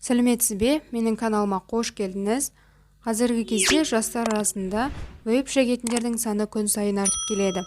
Сәлеметсіз бе, менің каналыма қош келдіңіз. Қазіргі кезде жастар арасында вейп шегетіндердің саны күн сайын артып келеді.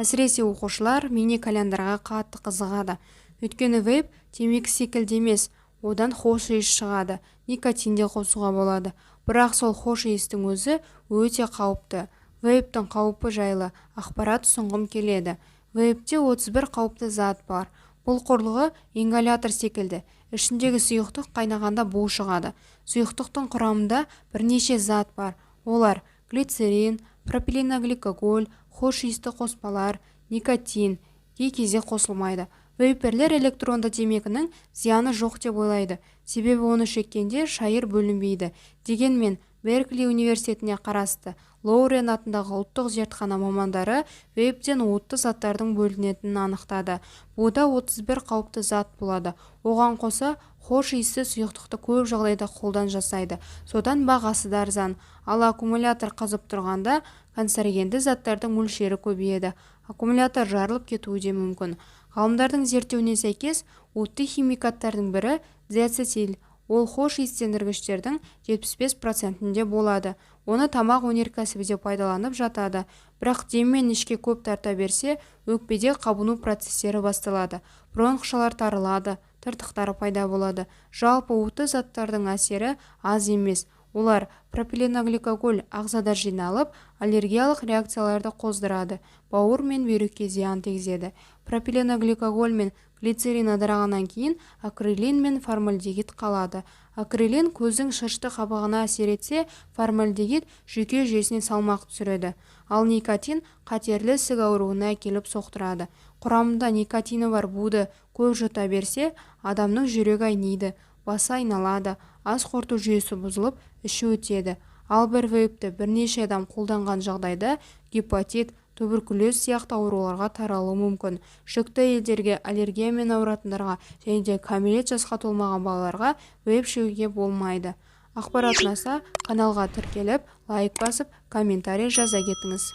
Әсіресе оқушылар мини кальяндарға қатты қызығады. Өйткені вейп темекі секілді емес, одан хош иіс шығады, никотин де қосуға болады. Бірақ сол хош иістің өзі өте қауіпті. Вейптің қаупі жайлы ақпарат ұсынғым келеді. Вейпте 31 қауіпті зат бар. Бұл құрылғы ингалятор секілді. Ішіндегі сұйықтық қайнағанда бу шығады. Сұйықтықтың құрамында бірнеше зат бар. Олар: глицерин, пропиленгликоль, хош иісті қоспалар, никотин, кей кезде қосылмайды. Вейперлер электронды темекінің зияны жоқ деп ойлайды. Себебі оны шеккенде шайыр бөлінбейді. Дегенмен Беркли университетіне қарасты Лоурен атындағы ұлттық зертхана мамандары вейптен уытты заттардың бөлінетінін анықтады. Буда 31 қауіпті зат болады. Оған қоса, хош иісті сұйықтықты көп жағдайда қолдан жасайды. Содан бағасы да арзан. Ал аккумулятор қызып тұрғанда канцерогенді заттардың мөлшері көбейеді. Аккумулятор жарылып кетуі де мүмкін. Ғалымдардың зерттеуіне сәйкес, уытты химикаттардың бірі диацетил. Ол хош иістендіргіштердің 75%-інде болады. Оны тамақ өнеркәсібі де пайдаланып жатады. Бірақ деммен ішке көп тарта берсе, өкпеде қабыну процестері басталады. Бронхшалар тарылады, тыртықтар пайда болады. Жалпы уытты заттардың әсері аз емес. Олар пропиленгликоль ағзада жиналып, аллергиялық реакцияларды қоздырады, бауыр мен бүйрекке зиян тигізеді. Пропиленгликоль мен глицерин ыдырағаннан кейін акролеин мен формальдегид қалады. Акролеин көздің шырышты қабығына әсер етсе, формальдегид жүйке жүйесіне салмақ түсіреді. Ал никотин қатерлі ісік ауруына әкеліп соқтырады. Құрамында никотині бар буды көп жұта берсе, адамның жүрегі айниды, басы айналады, ас қорыту жүйесі бұзылып, іші өтеді. Ал бір вейпті бірнеше адам қолданған жағдайда гепатит, туберкулез сияқты ауруларға таралуы мүмкін. Жүкті әйелдерге, аллергиямен ауыратындарға және де кәмелет жасқа толмаған балаларға вейп шегуге болмайды. Ақпарат ұнаса, каналға тіркеліп, лайк басып, комментарий жаза кетіңіз.